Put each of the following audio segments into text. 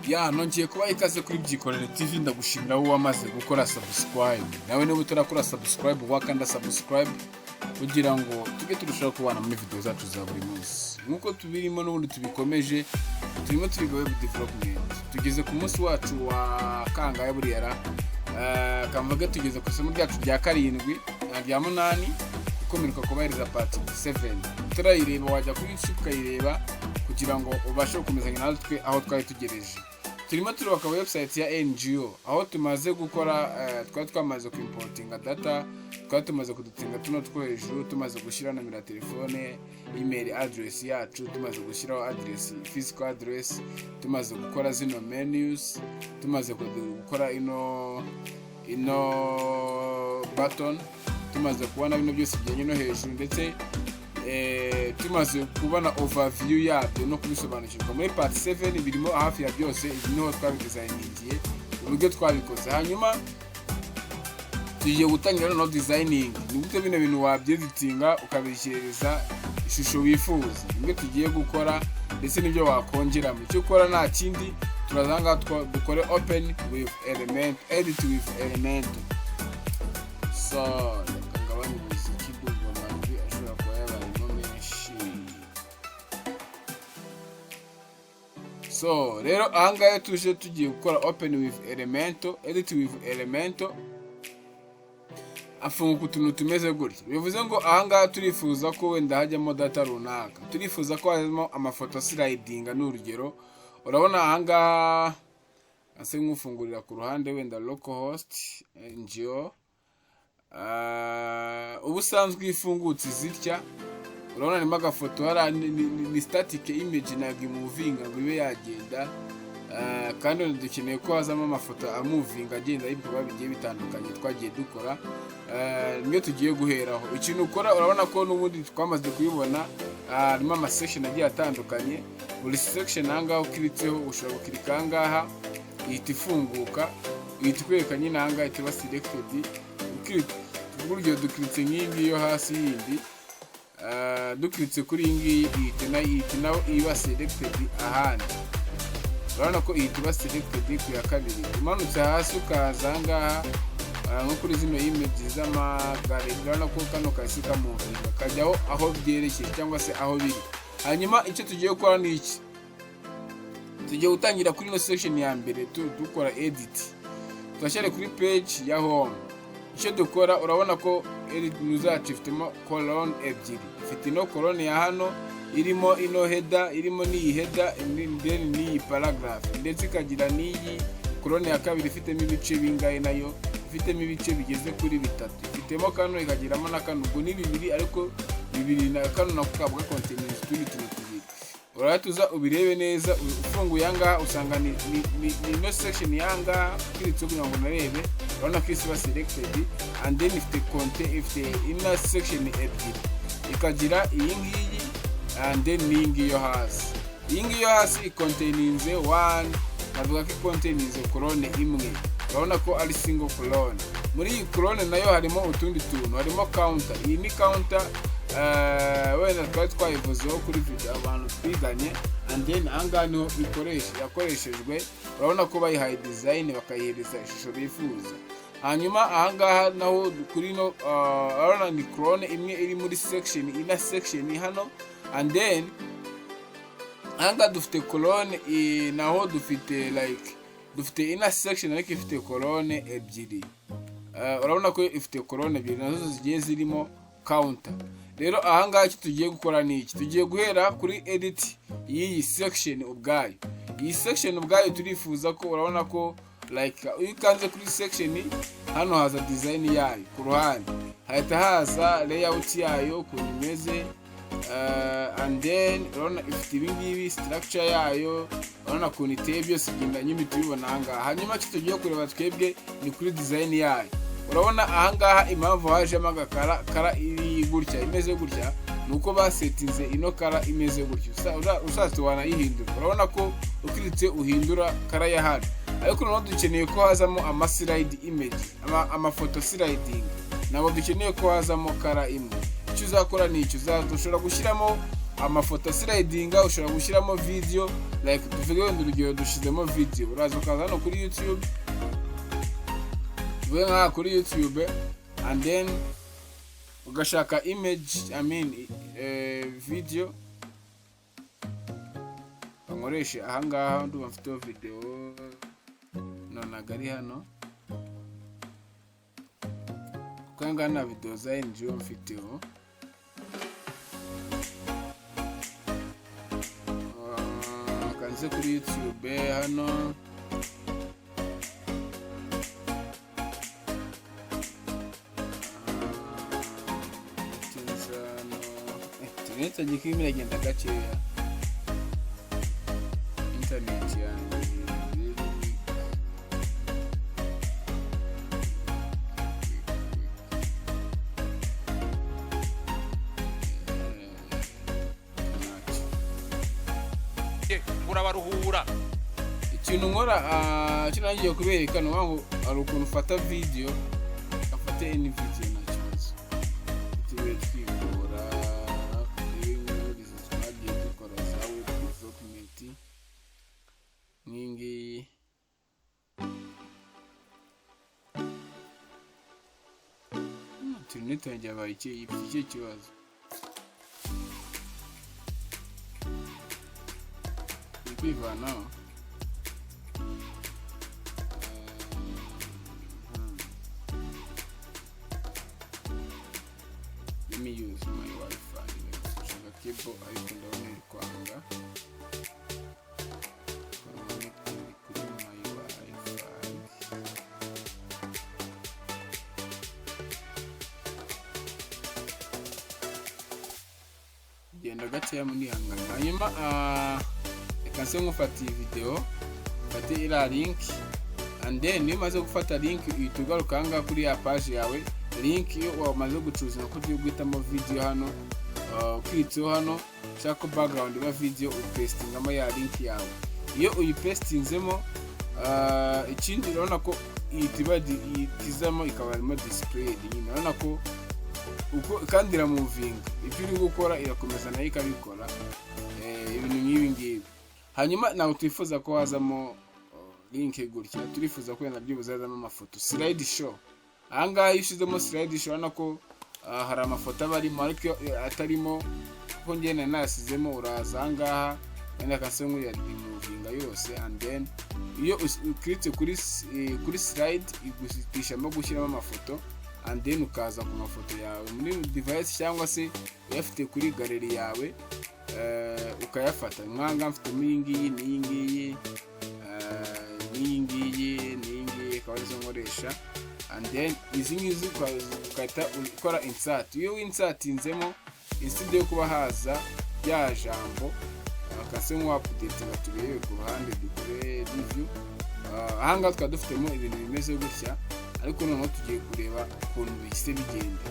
Ya, nongeye kubaha ikaze kuri Byikorere TV. Ndagushimira wowe wamaze gukora subscribe. Nawe niba utarakora subscribe, wakanda subscribe kugira ngo tujye turushaho kubana muri video zacu za buri munsi. Nk'uko tubirimo n'ubundi tubikomeje, turimo turiga web development. Tugeze ku munsi wacu wa kangahe buriya ra? Kamvuge tugeze ku isomo ryacu rya karindwi na rya munani, kuko mperuka kubahiriza part 7. Utarayireba wajya kuri YouTube ukayireba kugira ngo ubashe gukomezanya natwe aho twari tugereje. Turimo turubaka website ya NGO, aho tumaze gukora twari twamaze kuimportinga data, twari tumaze kudutinga tuno two hejuru, tumaze gushyiraho nomero ya telefone, email address yacu, tumaze gushyiraho address, physical address, tumaze gukora zino menus, tumaze gukora ino button, tumaze kubona bino byose bijyanye no hejuru, ndetse tumaze kubona overview yabyo no kubisobanukirwa. Muri part 7 birimo hafi ya byose. Ibi niho twabidesigningiye, uburyo twabikoze. Hanyuma tugiye gutangira noneho designing. Ni gute bino bintu wabyeditinga ukabishyireza ishusho wifuza? Nibyo tugiye gukora, ndetse n'ibyo wakongeramo. Icyo ukora nta kindi, turaza ngaha dukore open with element, edit with element. So reka ngabanye umuziki, ndumva amajwi ashobora kuba yabayemo menshi. So rero ahangaha tuje tugiye gukora open with Elementor, edit with Elementor, afunguka utuntu tumeze gutya. Bivuze ngo ahangaha turifuza ko wenda hajyamo data runaka, turifuza ko hajyamo amafoto slidinga. Ni urugero, urabona ahangaha ase nk'ufungurira ku ruhande wenda localhost NGO. Ubusanzwe iyo ifungutse zitya, urabona harimo agafoto hariya, ni static image, ntabwo imuvinga ngo ibe yagenda. Kandi wenda dukeneye ko hazamo amafoto amuvinga agenda y'ibikorwa bigiye bitandukanye twagiye dukora. Niyo tugiye guheraho. Ikintu ukora, urabona ko n'ubundi twamaze kubibona, harimo ama section agiye atandukanye. Buri section ahangaha ukiritseho, ushobora gukirika ahangaha ihita ifunguka, ihita ikwereka nyine ahangaha, ihita iba selected. Urugero, dukiritse nk'iyi ngiyi yo hasi yindi, dukiritse kuri iyi ngiyi, ihita nayo iba selected ahandi. Urabona ko ihita iba selected ku ya kabiri. Umanutse hasi ukaza ahangaha, nko kuri zino image z'amagare, urabona ko kano kahise kamuvinga kajyaho aho byerekeye cyangwa se aho biri. Hanyuma icyo tugiye gukora ni iki? Tugiye gutangira kuri ino section ya mbere dukora edit. Turashyira kuri page ya home. Icyo dukora, urabona ko edit zacu ifitemo colonne ebyiri. Ifite ino colonne ya hano irimo ino header, irimo n'iyi header, then n'iyi paragraph, ndetse ikagira n'iyi colonne ya kabiri ifitemo ibice bingahe? Nayo ifitemo ibice bigeze kuri bitatu. Ifitemo kano, ikagiramo na kano, ubwo ni bibiri, ariko bibiri na kano nako kaba gakonteniza utundi tuntu tubiri. Urahita ubirebe neza. Ufunguye ahangaha usanga ni ino section y'ahangaha. Ukiritse kugira ngo unarebe, urabona ko isi iba selected, and then ifite content, ifite ino section ebyiri, ikagira iyi ngiyi and then n'iyi ngiyi yo hasi. Iyi ngiyi yo hasi ikontaininze one, navuga ko ikontaininze colonne imwe. Urabona ko ari single colonne. Muri iyi colonne nayo harimo utundi tuntu, harimo counter. Iyi ni counter, wenda twari twayivuzeho kuri video abantu twiganye. And then ahangaha niho ikoresha yakoreshejwe. Urabona ko bayihaye design, bakayihereza ishusho bifuza. Hanyuma ahangaha naho kuri no urabona ni colonne imwe iri muri section, ina section hano. And then ahangaha dufite colonne, naho dufite like dufite ina section ariko ifite colonne ebyiri. Urabona ko ifite colonne ebyiri nazo zigiye zirimo counter. Rero ahangaha icyo tugiye gukora ni iki? Tugiye guhera kuri edit y'iyi section ubwayo. Iyi section ubwayo turifuza ko, urabona ko like iyo ukanze kuri section hano haza design yayo, ku ruhande hahita haza layout yayo ukuntu imeze. And then urabona ifite ibingibi, structure yayo, urabona ukuntu iteye, byose igenda nyine tubibona ahangaha. Hanyuma icyo tugiye kureba twebwe ni kuri design yayo. Urabona ahangaha impamvu hajemo agakara kara iri gutya, imeze gutya, ni uko basetinze ino color imeze gutya. Ushatse wanayihindura. Urabona ko ukiritse uhindura color ya hano, ariko noneho dukeneye ko hazamo ama slide image, amafoto sliding. Ntabwo dukeneye ko hazamo color imwe. Icyo uzakora ni icyo ushobora gushyiramo amafoto aslidinga, ushobora gushyiramo video. Like tuvuge wenda urugero dushizemo video, uraza ukaza hano kuri YouTube, tuvuge nk'aha kuri YouTube, and then ugashaka image, I mean video. Nkoreshe ahangaha, ndumva mfiteho video. No, ntabwo ari hano, kuko ahangaha nta video za NGO mfiteho. Kanze kuri YouTube hano. Internet yanjye irimo iragenda gakeya, internet yanjye very weak. Weak, weak. Ntacyo. Urabaruhura. Ikintu nkora, icyo nagiye kubereka ni ukuvuga ngo hari ukuntu ufata video, afate any video, nta kibazo, tube twigora turebe nk'izi twagiye dukora za web development, nk'iyi ngiyi. Internet yanjye yabaye iki? Ifite ikihe kibazo? Iri kwivanaho. Let me use my Wi-Fi. Nshaka cable ariko ndabona iri kwanga. Connecting kuri my Wi-Fi. Genda gakeya munihangana. Hanyuma reka nse nkufata iyi video, mfate iriya link, and then iyo umaze gufata link uhita ugaruka ahangaha kuri ya page yawe. Link iyo wamaze gucuruza ko ugiye guhitamo video hano, ukiritseho hano ushaka ko background iba video, upastingamo ya link yawe. Iyo uyipastinzemo, ikindi urabona ko ihita iba ihita izamo ikaba irimo displayed nyine. Urabona ko uko kandi iramovinga, ibyo uri gukora irakomeza nayo ikabikora, ibintu nk'ibi ngibi. Hanyuma ntabwo twifuza ko hazamo link gutya, turifuza ko wenda byibuze hazamo amafoto, slide show. Ahangaha iyo ushyizemo slide show, urabona ko hari amafoto aba arimo, ariko iyo atarimo, kuko njye nari nayasizemo, uraza ahangaha wenda akase nk'uyarimuvinga yose, and then iyo ukiritse kuri slide iguhitishamo gushyiramo amafoto, and then ukaza ku mafoto yawe muri device cyangwa se uyafite kuri gallery yawe, ukayafata. Nk'ahangaha mfitemo iyi ngiyi n'iyi ngiyi, n'iyi ngiyi n'iyi ngiyi, akaba arizo nkoresha. And then izi ngizi ugahita ukora insert. Iyo winsertinzemo, instead yo kuba haza rya jambo, akase nk'uwaupdatinga, turebe ku ruhande, dukore review. Ahangaha tukaba dufitemo ibintu bimeze gutya, ariko noneho tugiye kureba ukuntu bihise bigenda.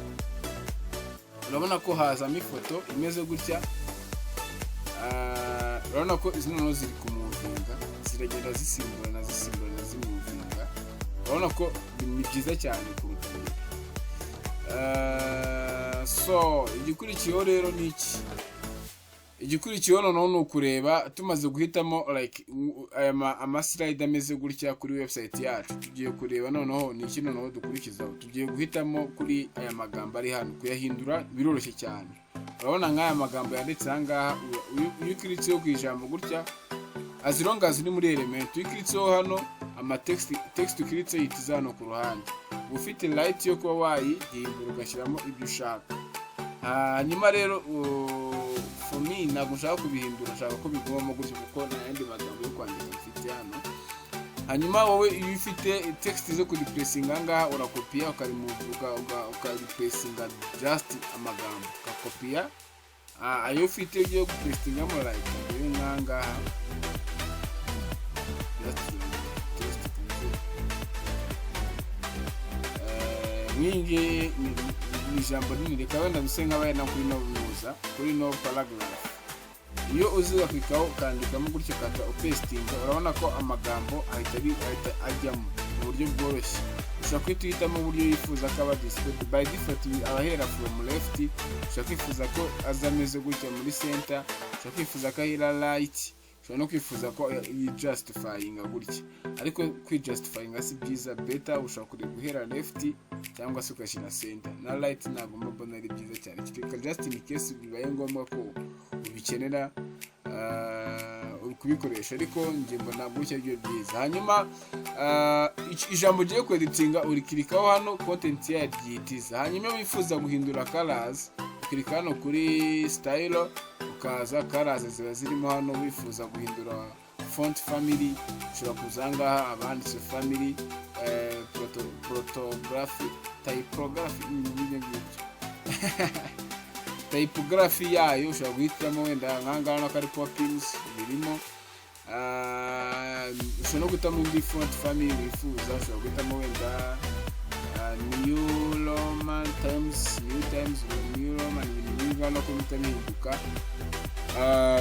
Urabona ko hazamo ifoto imeze gutya. Urabona ko izi noneho ziri kumovinga, ziragenda zisimburana, zisimburana, zimovinga. Urabona ko ni byiza cyane kuruta mbere. So igikurikiyeho rero ni iki? Igikurikiyeho noneho ni ukureba, tumaze guhitamo like aya amaslide ameze gutya kuri website yacu, tugiye kureba noneho ni iki noneho dukurikizaho. Tugiye guhitamo kuri aya magambo ari hano. Kuyahindura biroroshye cyane. Urabona nk'aya magambo yanditse aha ngaha, iyo ukiritseho ku ijambo gutya, as long as uri muri element, iyo ukiritseho hano, ama text ukiritse yihita iza hano ku ruhande. Uba ufite right yo kuba wayihindura ugashyiramo ibyo ushaka. Hanyuma rero, for me ntabwo nshaka kubihindura, nshaka ko bigumamo gutyo kuko nta yandi magambo yo kwandika mfite hano. Hanyuma wowe iyo ufite text zo kureplacinga aha ngaha, urakopiya, ukareplacinga just amagambo, ugakopiya ayo ufite ugiye gupastingamo, like rero nk'aha ngaha, just test. Nk'iyi ngiyi ni ijambo rinini, reka wenda duse nk'abaye no kuri no nuza kuri no paragraph. Iyo uzi ugakikaho ukandikamo gutyo, ukata upastinga, urabona ko amagambo ahita ajyamo. mu buryo bworoshye. Ushobora guhita uhitamo uburyo wifuza ko aba displayed. By default abahera from left. Ushobora kwifuza ko aza ameze gutya muri center, ushobora kwifuza ko ahera right, ushobora no kwifuza ko yijustifyinga gutya, ariko kwijustifyinga si byiza. Better ushobora kureba guhera left cyangwa se ugashyira center. Na right ntabwo mbona ari byiza cyane, kereka just in case bibaye ngombwa ko ubikenera, uri kubikoresha, ariko njye mbona gutya aribyo byiza. Hanyuma ijambo ugiye kweditinga urikirikaho hano, content yayo ryitiza. Hanyuma iyo wifuza guhindura colors, ukirika hano kuri style, ukaza colors ziba zirimo hano. Wifuza guhindura font family, ushobora kuza ahangaha abanditse family, protography, typography, ibintu nk'ibyo ngibyo, typography yayo ushobora guhitamo wenda nk'ahangaha ko ari Poppins birimo. Ushobora no guhitamo indi font family wifuza. Ushobora guhitamo wenda New Roman Times, New Times, New Roman, ibintu nk'ibyo urabona ko bihita bihinduka,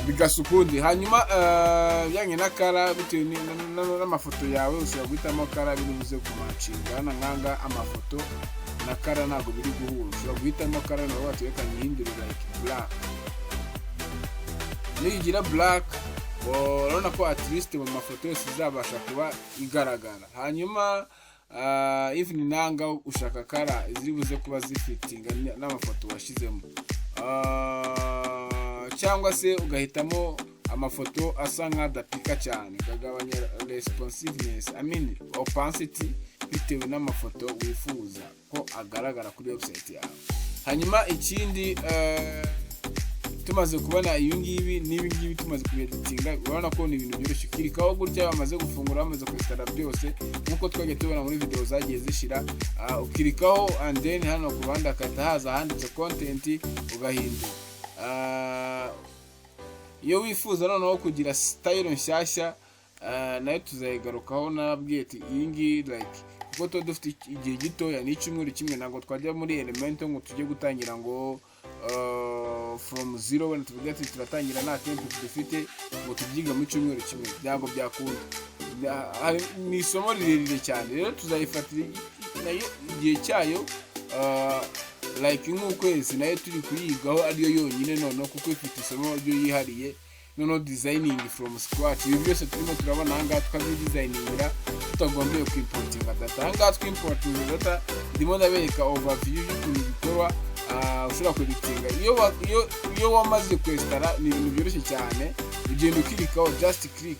bigasa ukundi. Hanyuma bijyanye na color, bitewe n'amafoto yawe, ushobora guhitamo color biri buze kumatchinga. Hano nkanga amafoto na color ntabwo biri guhura. Ushobora guhitamo color nawe wati reka nyihindure like black. Niyigira black, urabona ko at least mu mafoto yose izabasha kuba igaragara. Hanyuma even nanga ushaka color ziri buze kuba zifittinga n'amafoto washyizemo, cyangwa se ugahitamo amafoto asa nk'adapika cyane, ukagabanya responsiveness, I mean opacity, bitewe n'amafoto wifuza ko agaragara kuri website yawe. Hanyuma ikindi, tumaze kubona ibi ngibi n'ibi ngibi, tumaze kubieditinga, urabona ko ni ibintu byoroshye. Ukirikaho gutya, bamaze gufungura, bamaze kwinstalla byose nk'uko twagiye tubona muri video zagiye zishira. Ukirikaho and then hano ku ruhande hakahita haza ahanditse content, ugahindura. Iyo wifuza noneho kugira style nshyashya, nayo tuzayigarukaho. Nababwiye ati iyi ngiyi like kuko tuba dufite igihe gitoya, ni icyumweru kimwe, ntabwo twajya muri Elementor ngo tujye gutangira ngo from zero, wenda tuvuge ati turatangira nta template dufite ngo tubyige mu cyumweru kimwe, ntabwo byakunda. Ni isomo rirerire cyane. Rero tuzayifatira nayo igihe cyayo, like nk'ukwezi nayo turi kuyigaho ariyo yonyine noneho, kuko ifite isomo ryo yihariye. Noneho designing from scratch, ibi byose turimo turabona ahangaha tukabidesigningira tutagombeye kwimportinga data. Ahangaha twimportinga data, ndimo ndabereka overview y'ukuntu bikorwa. Ushobora kweditinga iyo wamaze kwinstalla, ni ibintu byoroshye cyane. Ugenda ukirikaho, just click.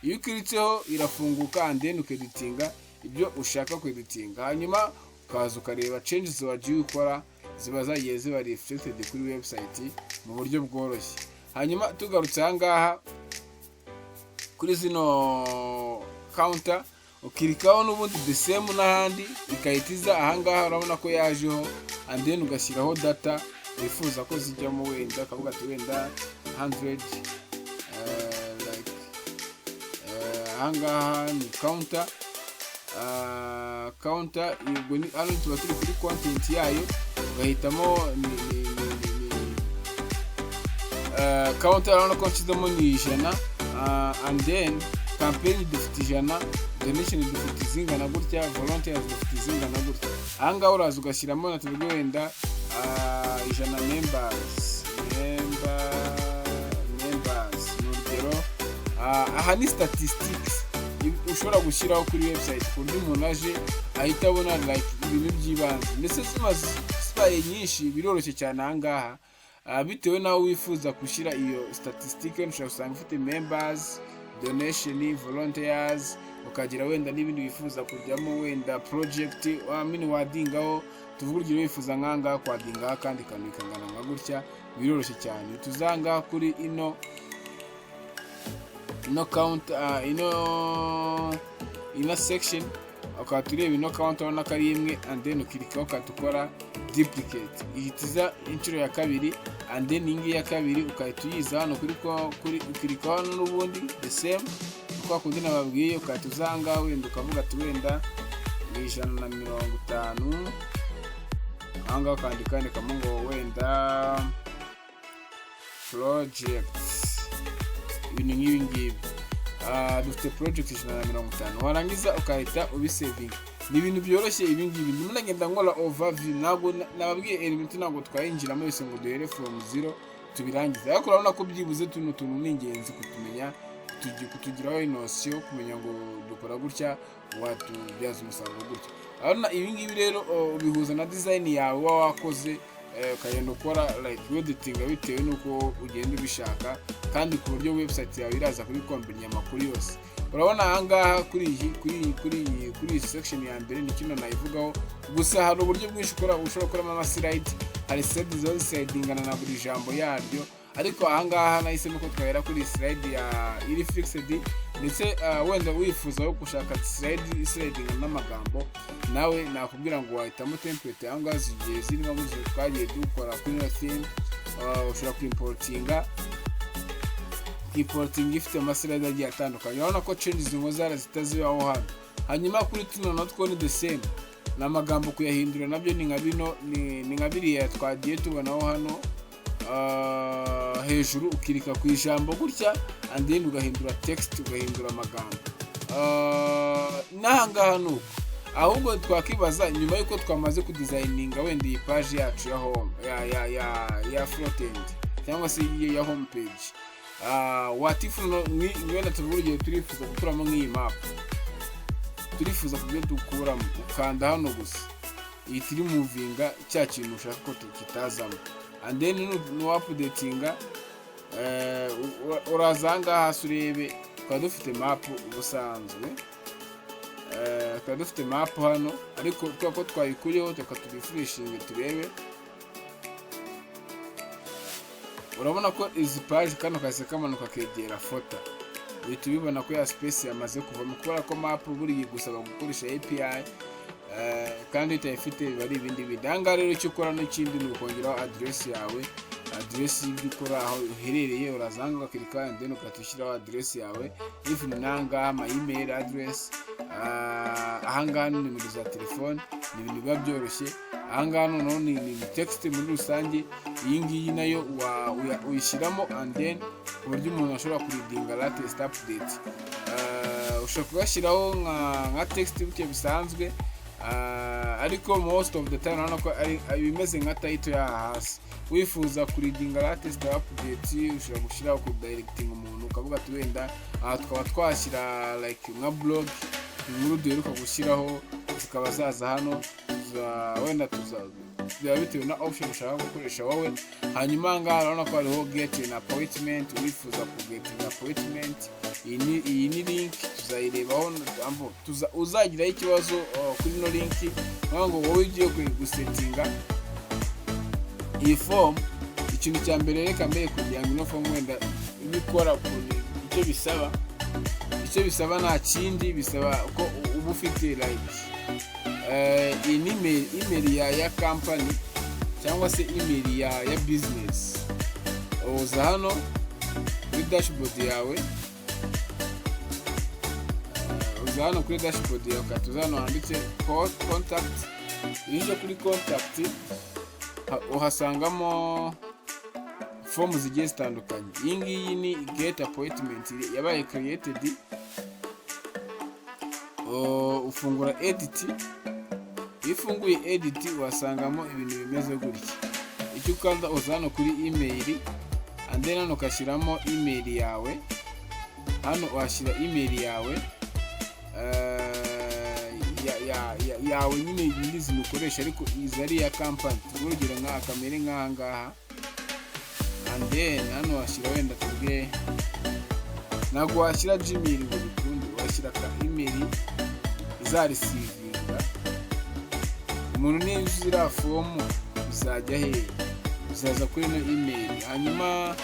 Iyo ukiritseho irafunguka and then ukeditinga ibyo ushaka kweditinga. Hanyuma ukaza ukareba changes wagiye ukora, ziba zagiye ziba reflected kuri website mu buryo bworoshye. Hanyuma tugarutse ahangaha kuri zino counter, ukirikaho n'ubundi the same n'ahandi, ikahita iza ahangaha. Urabona ko yajeho and then ugashyiraho data wifuza ko zijyamo, wenda ukavuga ati wenda 100, like ahangaha ni counter, counter ubwo ni hano tuba turi kuri content yayo, ugahitamo ni counter. Urabona ko nshyizemo ni 100, and then campaign dufite 100, donation dufite izingana gutya, volunteers dufite izingana gutya. Ahangaha uraza ugashyiramo na tuvuge wenda 100 members, members ni urugero. Aha ni statistics ushobora gushyiraho kuri website ku buryo umuntu aje ahita abona like ibintu by'ibanze. Ndetse zimaze zibaye nyinshi biroroshye cyane ahangaha, bitewe n'aho wifuza gushyira iyo statistique. Ushobora gusanga ufite members, donation, volunteers, ukagira wenda n'ibindi wifuza kujyamo, wenda project wamini waddingaho. Tuvuge urugero wifuza nk'ahangaha kwaddingaho akandi kantu kangana nka gutya, biroroshye cyane. Tuzangaha kuri ino count, ino section, ukaba tureba ino count, urabona ko ari imwe, and then ukirikaho ukahita ukora duplicate, ihita iza inshuro ya kabiri. And then iyi ngiyi ya kabiri ukahita uyiza hano kuri ukirikaho hano n'ubundi the same kwa kundi nababwiye, ukahita uza aha ngaha wenda ukavuga ati wenda ni 150. Aha ngaha ukandika wandikamo ngo wenda project, ibintu nk'ibi ngibi. Dufite project 150, warangiza ukahita ubisavinga. Ni ibintu byoroshye ibi ngibi. Ndimo ndagenda nkora overview. Ntabwo nababwiye, Elementor ntabwo twayinjiramo yose ngo duhere from zero tubirangize, ariko urabona ko byibuze tuno tuntu ni ingenzi kutumenya, kutugiraho inotion, kumenya ngo dukora gutya, watubyaza umusaruro gutya. Urabona ibi ngibi rero, ubihuza na design yawe uba wakoze, ukagenda ukora like editing bitewe n'uko ugenda ubishaka, kandi ku buryo website yawe iraza kubikombanya amakuru yose. Urabona ahangaha kuri iyi section ya mbere ni kino nayivugaho gusa. Hari uburyo bwinshi ukora, ushobora gukoramo amaslide. Hari slide ziba zislidingana na buri jambo yaryo, ariko ahangaha nahisemo ko twahera kuri slide ya iri fixed. Ndetse wenda wifuza wo gushaka slide islidinga n'amagambo, nawe nakubwira ngo wahitamo template. Ahangaha zigiye zirimo izo twagiye dukora kuri ino theme. Ushobora kuimportinga, importing ifite amaslide agiye atandukanye. Urabona ko changes zimwe zara zitazibaho hano. Hanyuma kuri tuno natwo ni the same, ni amagambo kuyahindura nabyo ni nka bino, ni nka biriya twagiye tubonaho hano hejuru. Ukirika ku ijambo gutya and then ugahindura text, ugahindura amagambo. N'ahangaha ni uko. Ahubwo twakibaza, nyuma y'uko twamaze kudesigninga wenda iyi page yacu ya home, ya frontend cyangwa se ya home page, what if wenda tuvuge urugero turifuza gukuramo nk'iyi map, turifuza kubyo dukuramo, ukanda hano gusa ihita irimuvinga cya kintu ushaka ko kitazamo. And then nu updatinga, uraza ahangaha hasi urebe, tukaba dufite map ubusanzwe. Tukaba dufite map hano, ariko kubera ko twayikuyeho, reka turefreshinge turebe. Urabona ko izi page kano kahise kamanuka kegera footer, uhita ubibona ko ya space yamaze kuvamo, kubera ko map buriya gusaba gukoresha API, kandi utayifite biba ari ibindi bindi. Aha ngaha rero icyo ukora n'ikindi ni ukongeraho aderesi yawe, aderesi y'ibyo ukora, aho uherereye. Uraza aha ngaha ugakirika and then ugahita ushyiraho aderesi yawe, even n'aha ngaha ama email address, aha ngaha ni nimero za telefone. Ni ibintu biba byoroshye. Aha ngaha noneho ni text muri rusange. Iyi ngiyi nayo uyishyiramo and then ku buryo umuntu ashobora kureadinga latest update. Ushobora kugashyiraho nka text gutya bisanzwe, ariko most of the time urabona ko ari ibimeze nka title y'aha hasi. Wifuza kureadinga latest update, ushobora gushyiraho kudirecting umuntu, ukavuga ati wenda aha tukaba twashyira like nka blog, inkuru duheruka gushyiraho zikaba zaza hano. Wenda tuza biba bitewe na option ushaka gukoresha wowe. Hanyuma aha ngaha urabona ko hariho get an appointment. Wifuza kugetinga appointment, iyi ni link tuzayirebaho. Uzagiraho ikibazo kuri ino link, niyo ngo wowe ugiye gusettinga iyi form. Ikintu cya mbere, reka mbere kugira ngo ino form wenda ibe ikora ukuntu, icyo bisaba nta kindi, bisaba ko uba ufite like iyi ni email ya company cyangwa se email ya business. Uza hano kuri dashboard yawe, uza hano kuri dashboard yawe, ukahita uza hano handitse contact. Iyo uje kuri contact, uhasangamo form zigiye zitandukanye. Iyi ngiyi ni get appointment yabaye created. Ufungura edit. Iyo ufunguye edit wasangamo ibintu bimeze gutya. Icyo ukanda, uza hano kuri email and then hano ugashyiramo email yawe. Hano washyira email yawe, yawe nyine nyirizina ukoresha, ariko izi ari iya company. Tuvuge urugero nka kamere nk'aha ngaha, and then hano washyira wenda tuvuge, ntabwo washyira Gmail ngo bikunde, washyira ka email izareceivinga umuntu. Niba iriya form bizajya hehe? Bizaza kuri ino email. Hanyuma